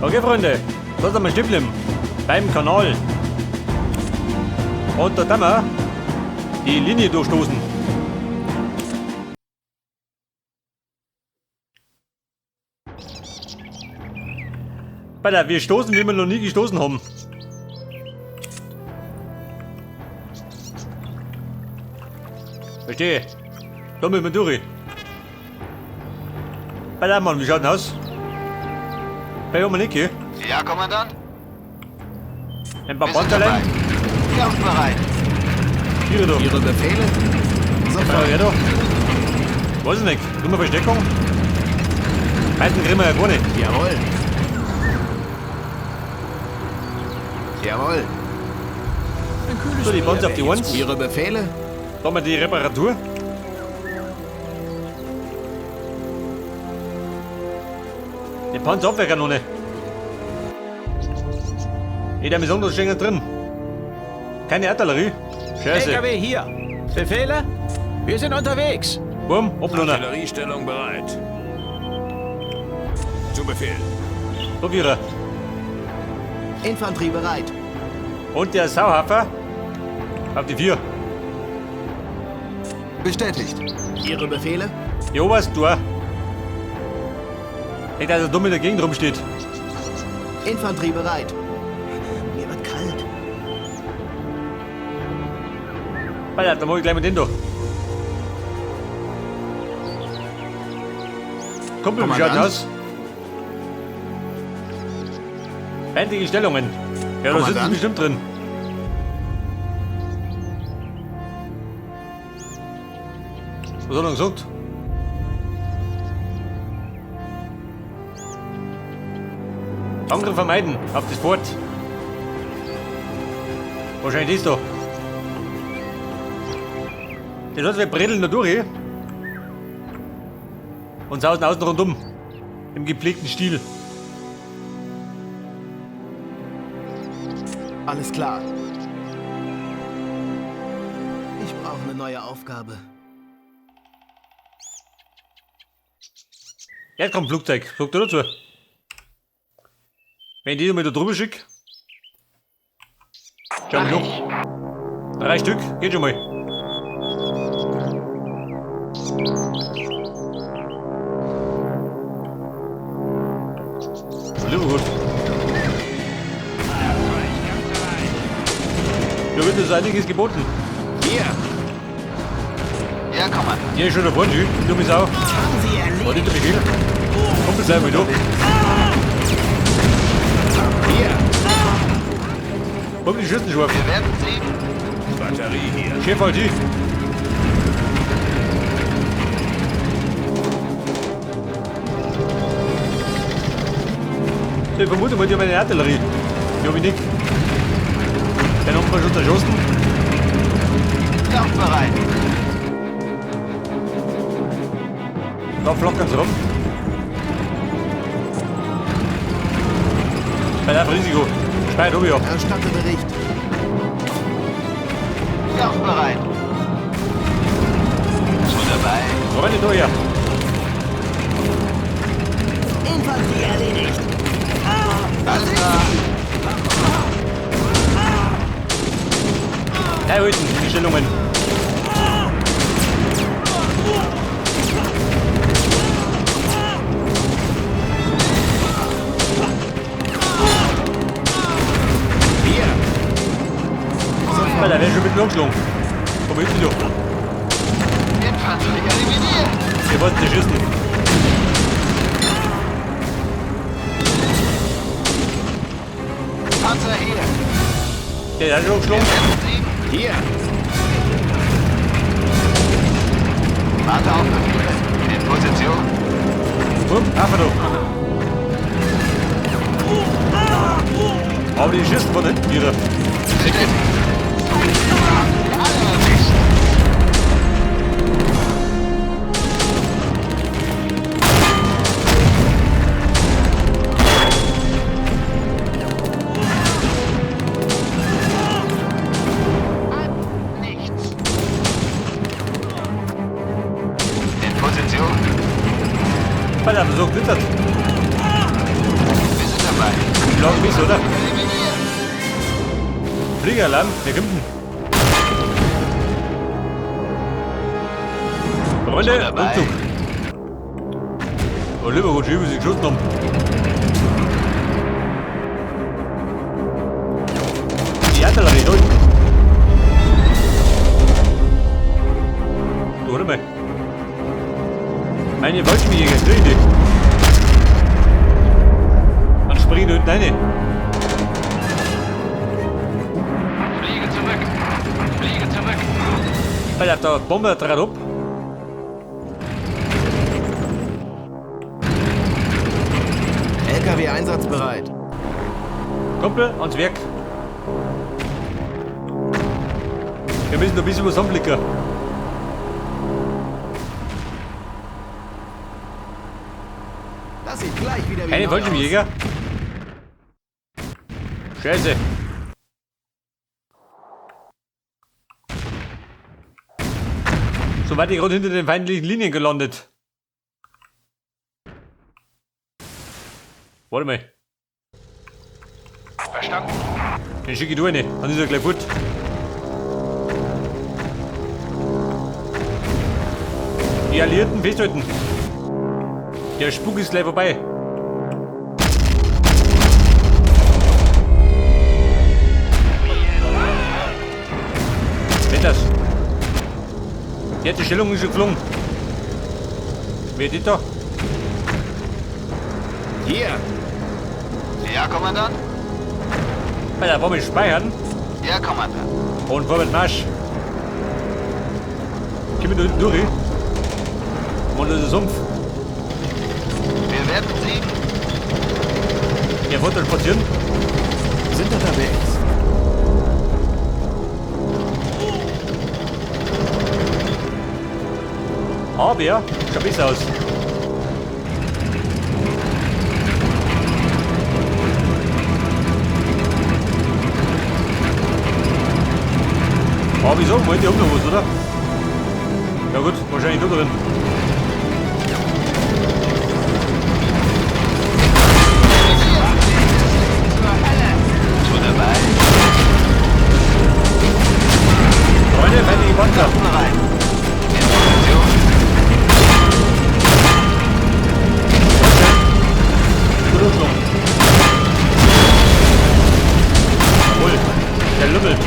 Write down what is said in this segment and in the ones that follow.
Okay, Freunde, da sind wir stehen geblieben. Beim Kanal. Und da tun wir die Linie durchstoßen. Alter, wir stoßen, wie wir noch nie gestoßen haben. Verstehe. Da müssen wir durch. Alter, Mann, wie schaut denn aus? Bei uns nicht, hier. Ja, Kommandant? Ein paar Wir sind Panzerlein. dabei. Kampfbereit. Hier da. Ihre Befehle? Ja, ja, da. Weiß ich nicht. Dumme Versteckung. Meistens kriegen wir ja gar nicht. Jawohl. Jawohl. So, die Panzer auf die 1. Ihre Befehle? Da haben wir die Reparatur. Die Panzerabwehrkanone. Ich darf mich sagen, da stehen drin. Keine Artillerie. Scheiße. LKW hier. Befehle? Wir sind unterwegs. Bumm, hoppla. Artilleriestellung bereit. Zu Befehl. So, Vierer. Infanterie bereit. Und der Sauhafer auf die 4. Bestätigt. Ihre Befehle? Jo, was du? Nicht, dass er dumm in der Gegend rumsteht. Infanterie bereit. Mir wird kalt. Alter, da mach ich gleich mit dem da. Kumpel, wie schaut denn aus? Feindliche Stellungen. Ja, da sitzen sie bestimmt drin. Was hat er gesagt? Angriff vermeiden, auf das Fort. Wahrscheinlich das da. Das heißt, wir bredeln da durch. Und sausen außen rundum. Im gepflegten Stil. Alles klar. Ich brauche eine neue Aufgabe. Jetzt kommt Flugzeug. Flug da dazu. Wenn ich die mal da drüber schicke. Schau mal noch. 3 Stück, geht schon mal. Lieber gut. Da wird uns einiges geboten. Hier. Ja, Kommandant. Hier ist schon der vorne, dumme Sau. War nicht der Befehl. Kumpel, sei mal da. Hier. Komm, die schießen scharf. Wir werden sehen. Batterie hier. Chef, halt die. Ich vermute mal, die haben eine Artillerie. Die hab ich nicht. Den haben wir schon zerschossen. Kampfbereit. Da flackern sie rum. Bei dem Risiko. Speit hab ich ja. Erstatte Bericht. Kampfbereit. Schon dabei. Wo rennt die da her? Infanterie erledigt. Alles klar. Da hinten, die Stellungen. Hier. Alter, der ist schon mit angeschlagen. Komm hinten durch. Infanterie eliminiert. Wir wollten sie schießen. Panzer hier. Der hat schon angeschlagen. Hier. Warte auf Befehle. In Position. Bumm, einfach da. Aber die schießen von hinten wieder. Bestätigt. Alle erwischt. Nichts. In Position. Alter, so glitzert. Wir sind dabei. besser, oder? Fliegeralarm, wer kommt denn? Freunde, Rückzug. Oh, lieber Gott, schön, wie sie geschossen haben. Die Artillerie, da hinten. Du, warte mal. Meine Fallschirmjäger, krieg ich die. Dann spring ich da hinten rein. Fliege zurück. Fliege zurück. Alter, der Bomber dreht ab. LKW einsatzbereit. Kumpel, ans Werk. Wir müssen noch ein bisschen was anblicken. Das sieht gleich wieder wie Keine neu Fallschirmjäger. Scheiße. So weit ich gerade hinter den feindlichen Linien gelandet. Warte mal. Verstanden. Den schicke ich da rein. Dann ist er gleich fort. Die Alliierten festhalten. Der Spuk ist gleich vorbei. Wenn das. Die hat die Stellung ist schon geflogen. Wer ist das da? Hier. Ja, Kommandant. Alter, wollen wir speichern? Ja, Kommandant. Und vorwärts Marsch. Gehen wir da hinten durch? Mann, das ist ein Sumpf. Wir werden siegen. Der fährt da spazieren. Sind unterwegs. Aber, schaut besser aus. Aber wieso? Wollt ihr auch noch was, oder? Ja gut, wahrscheinlich da drin. Schon dabei. Freunde, feindliche Panzer. Bereit. In Position. Gut umschlagen. Jawohl, der lümmelt.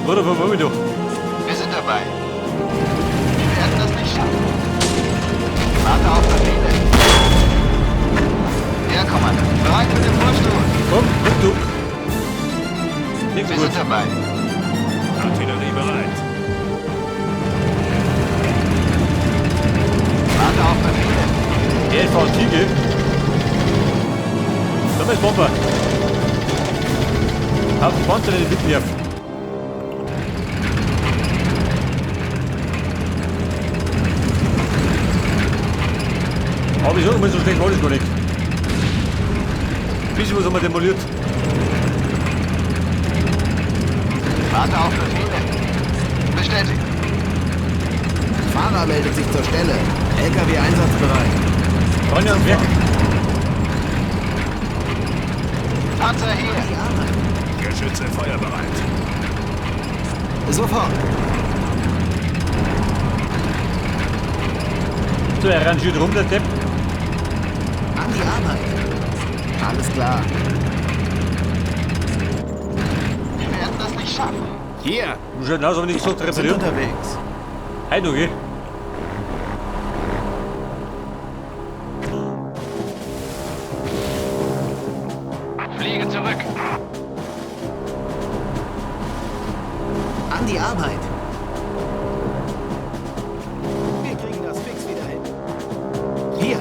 Bruder, wo wollen wir doch? Wir sind dabei. Wir werden das nicht schaffen. Warte auf Befehle. Ja, Kommandant. Bereit für den Vorstoß. Komm, Rückzug. Nicht so Wir gut. sind dabei. Artillerie bereit. Warte auf Befehle. Der LV Tiger. Da ist Bomber. Haufen Panzer in den Mittelnerv. Aber wieso? So schlecht war das gar nicht. Ein bisschen was haben wir demoliert. Warte auf Befehle. Bestätigt. Fahrer meldet sich zur Stelle. LKW einsatzbereit. Freunde ans Werk. Panzer hier. Geschütze feuerbereit. Sofort. So, er rangiert rum, der Depp. An die Arbeit. Alles klar. Wir werden das nicht schaffen. Hier. Schaut aus, aber nichts so Sind repariert. unterwegs. Heute noch, gell? Fliege zurück. An die Arbeit. Wir kriegen das fix wieder hin. Hier.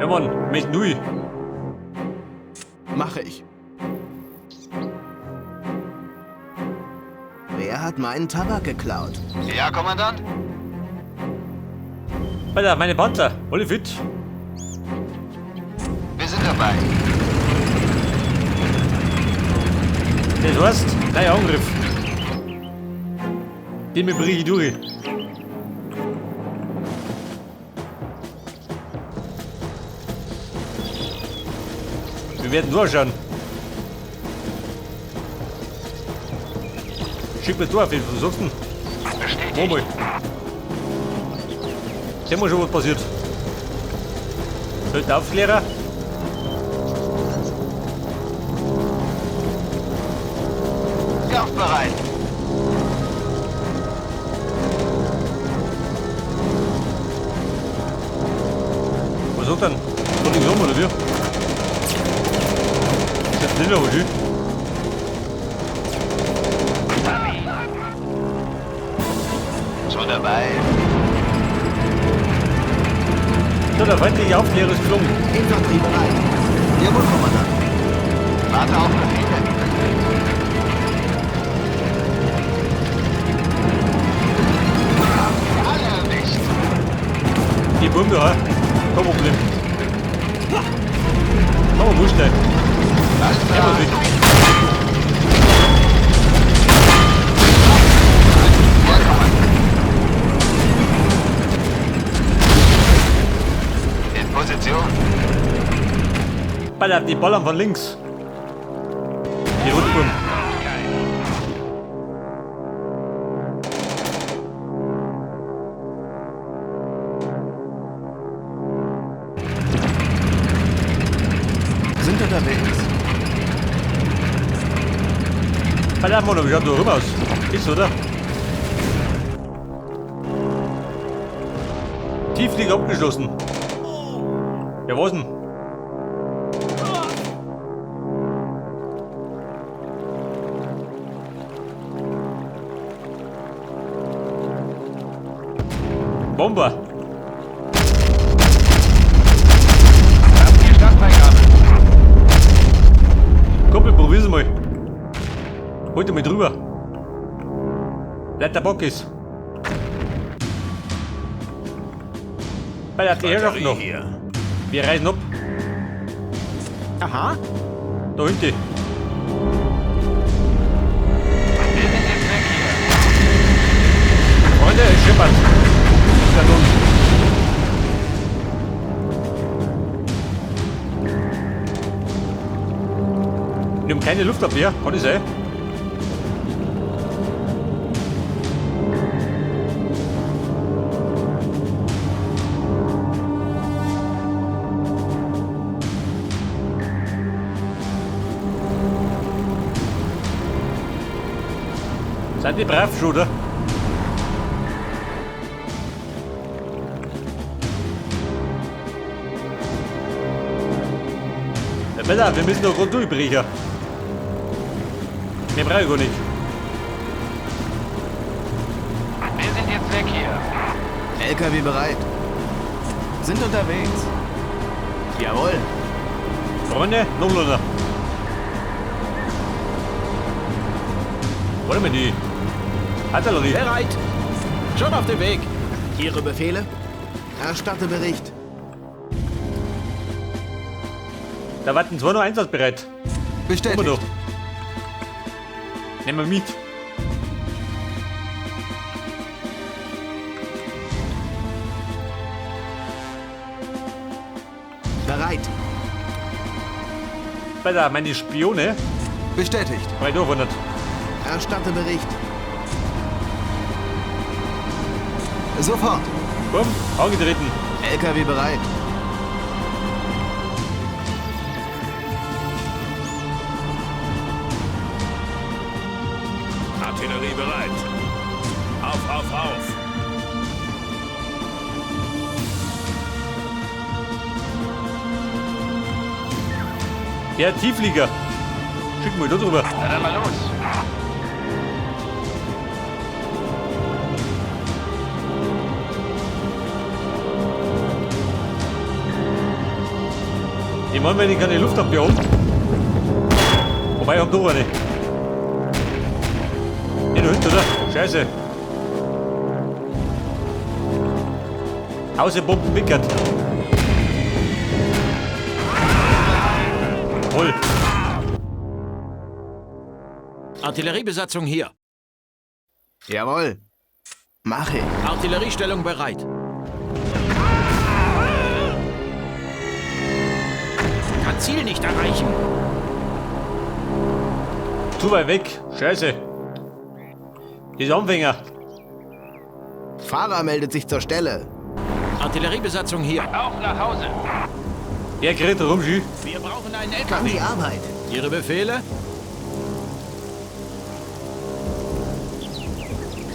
Ja, Mann, möchte neu. Mache ich. Wer hat meinen Tabak geklaut? Ja, Kommandant. Alter, meine Panzer. Alle fit. Wir sind dabei. Das heißt, neuer Angriff. Den bringe ich durch. Wir werden durchschauen. Schick mir durch, was sagst du denn? Bestätigt. Mal. Sehen wir schon, was passiert. Sollte Aufklärer. Kampfbereit. Was sagt denn? Von links um, oder wie? Ist das nicht aber schön. Schon dabei. So, der feindliche Aufklärer ist gelungen. Infanterie bereit. Jawohl, Kommandant. Warte auf Befehle. Alle erwischt. Die Bombe, ha? Kein Problem. Kann man wurscht sein. Alles klar. In Position. Ballert, die ballern von links. Die Rundbomben. Sind unterwegs. Ballert mal, wie schaut da rum aus? Ist, oder? Tieflieg abgeschlossen. Ja, was denn? Bomber. Habt ihr Startfreigabe? Kumpel, probier's mal. Hol dich mal drüber. Leiter Bock ist. Bei der Herrschaft noch. hier. Wir reisen ab. Aha. Da hinten. Wir sind jetzt weg hier. Freunde, es scheppert. Da unten. Wir haben keine Luftabwehr, kann das sein? Seid ihr brav schon, oder? Ja, besser, wir müssen doch rund durchbrechen. Mehr brauche ich gar nicht. Wir sind jetzt weg hier. LKW bereit. Sind unterwegs. Jawohl. Freunde, noch runter. Warte mal, die Artillerie. Bereit. Schon auf dem Weg. Ihre Befehle? Erstatte Bericht. Da warten zwei noch einsatzbereit. Bestätigt. Immer noch. Nehmen wir mit. Bereit. Besser, meine Spione. Bestätigt. 300. Erstatte Bericht. Sofort. Komm, angetreten. LKW bereit. Artillerie bereit. Auf, auf, auf. Der Tiefflieger. Schick mal da drüber. Na dann mal los. Ich meine, wenn ich keine Luftabwehr habe. Wobei, ich hab doch eine. Ne, da hinten, oder? Scheiße. Außenbomben wickert. Voll. Artilleriebesatzung hier. Jawohl. Mach ich. Artilleriestellung bereit. Kann Ziel nicht erreichen. Zu weit weg. Scheiße. Dieser Anfänger. Fahrer meldet sich zur Stelle. Artilleriebesatzung hier. Auf nach Hause. Er gerät rum, Schü. Wir brauchen einen An die LKW. Arbeit. Ihre Befehle?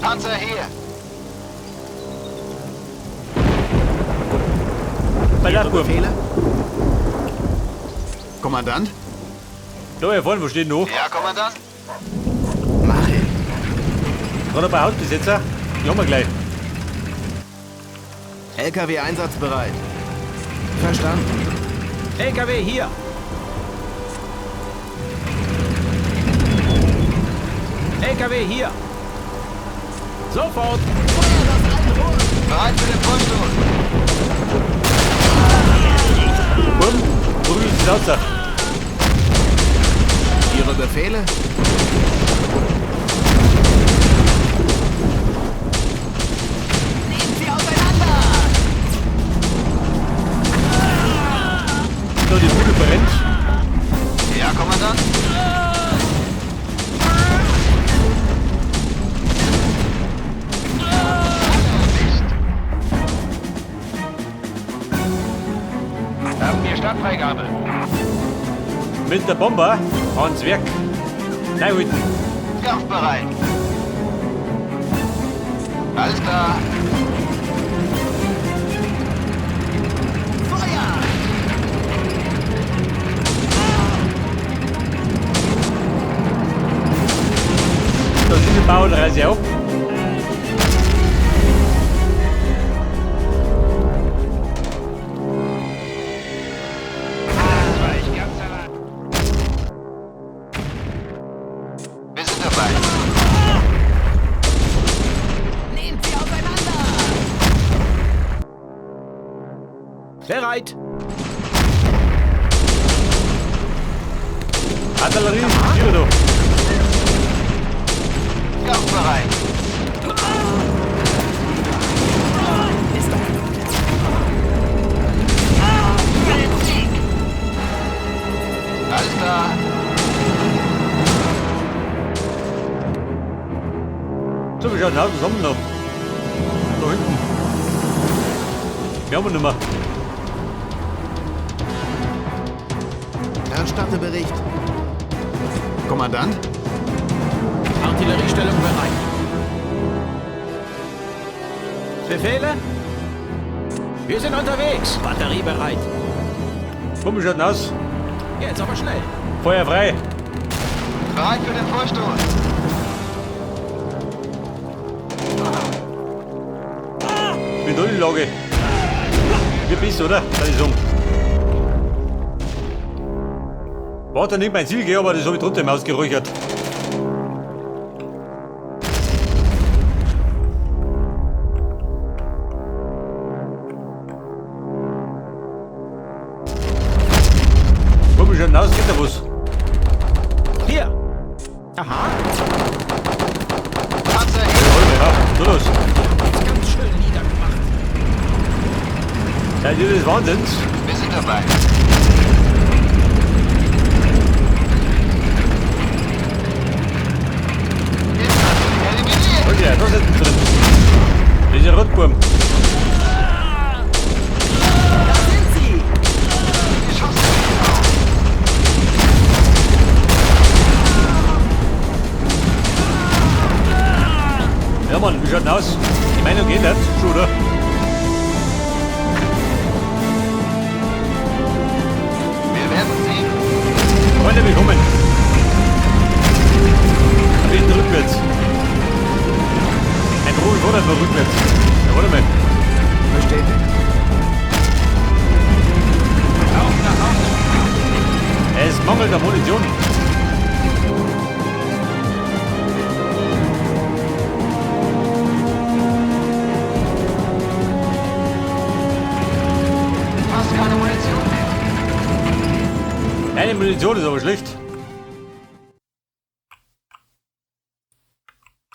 Panzer hier. Bei der Ihre Bub. Befehle? Kommandant? Da hier vorne, wo steht noch? Ja, Kommandant? Mach ich. Gerade ein paar Hausbesetzer. Die haben wir gleich. LKW einsatzbereit. Verstanden. LKW hier. LKW hier. Sofort. Bereit für den Vorstoß. Bumm. Prügelt sich raus. Ihre Befehle? Nehmt sie auseinander! Da, die Bude brennt. Ja, Kommandant? Mist. Haben wir Startfreigabe. Mit der Bomber ans Werk. Nein, halten. Kampfbereit. Alles klar. Feuer! Da ist diese Bauernreise ab. Das war ich ganz allein. Wir sind dabei. Nehmt sie auseinander! Bereit. Artillerie, hier da. Kampfbereit. Alles klar. So, wie schaut denn aus? Was haben wir noch? Da hinten. Wir haben wir nicht mehr. Erstatte Bericht. Kommandant? Artilleriestellung bereit. Befehle? Wir sind unterwegs. Batterie bereit. Wie schaut denn aus? Jetzt aber schnell. Feuer frei. Bereit für den Vorstoß. Wie da die Lage? Wir bist, oder? Kann ich sagen. War da nicht mein Ziel, gell, aber das habe ich trotzdem ausgeräuchert. Wo schon aus? Geht da was? Hier. Aha. Panzer hier. Ja, so los. Jetzt ganz schön niedergemacht. Seid ihr des Wahnsinns? Wir sind dabei. Infanterie eliminiert. Okay, da sind sie drin. Dieser Rotburm. Da sind sie! Die Schusslinie auf. Ja Mann, wie schaut denn aus? Die Meinung geändert, schon, oder? Wir werden sehen. Freunde, willkommen. Ein bisschen rückwärts. Ein Ruhe, oder nur rückwärts? Ja, warte mal. Bestätigt. Auf nach Hause. Es mangelt an Munition. Fast keine Munition mehr. Eine Munition ist aber schlecht.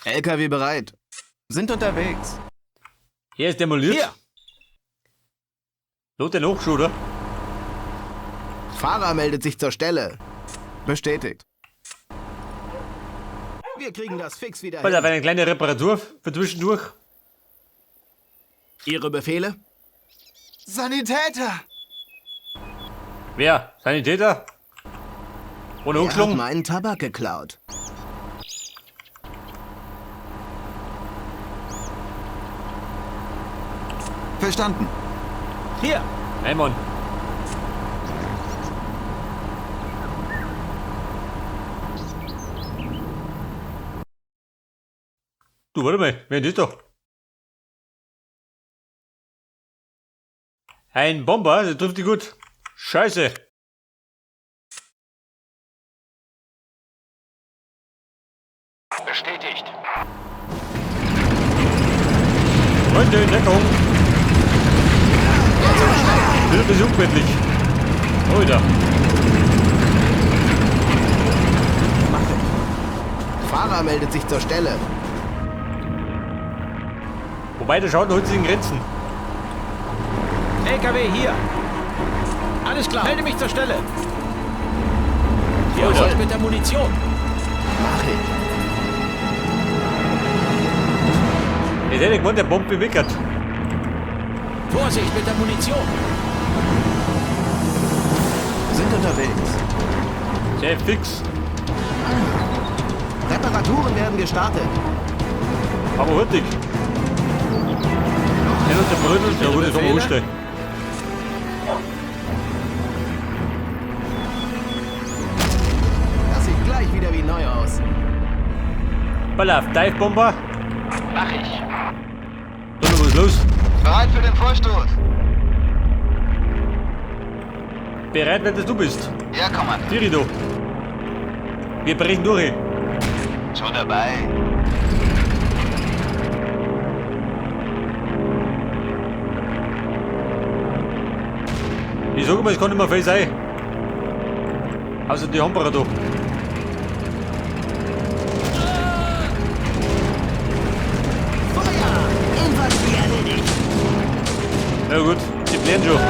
LKW bereit. Sind unterwegs. Hier ist demoliert. Hier. Lot den hoch, schon, oder? Fahrer meldet sich zur Stelle. Bestätigt. Wir kriegen das fix wieder Pass hin. auf, eine kleine Reparatur für zwischendurch. Ihre Befehle? Sanitäter! Wer? Sanitäter? Ohne Er hat hochgeschlungen? meinen Tabak geklaut. Verstanden. Hier. Nein, Mann. Du, warte mal, wer ist das da? Ein Bomber, das trifft dich gut. Scheiße. Bestätigt. Freunde in Deckung. Bitte Besuch endlich. Alter. Mach ich. Fahrer meldet sich zur Stelle. Wobei, der Schaden holt sich in Grenzen. LKW hier. Alles klar. Melde mich zur Stelle. Alter. Vorsicht mit der Munition. Mach ich. Ich hätte gemeint, der Bombe meckert. Vorsicht mit der Munition. Sind unterwegs. Sehr fix. Reparaturen werden gestartet. Aber hurtig. Nicht unter Brödel. Ja gut, das kann man Befehle? umstellen. Das sieht gleich wieder wie neu aus. Pass auf, Dive Bomber. Mach ich. Dann was los. Bereit für den Vorstoß. Bereit, wenn das du bist. Ja, Kommandant. Tirido. Wir brechen durch. Schon dabei. Ich sag mal, es kann nicht mehr viel sein. Außer die Hamperer da. Feuer! Infanterie erledigt! Na gut, die blären schon.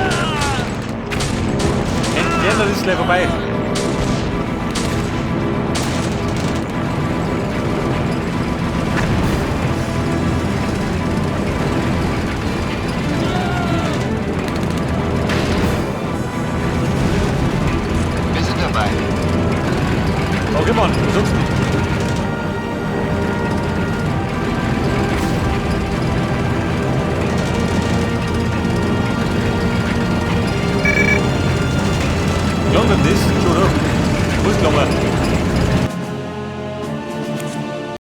Entlernen, das ist gleich vorbei. Wir sind dabei. Okay, Mann, was sagst du? Ja, und das schon, oder? Muss gelangen.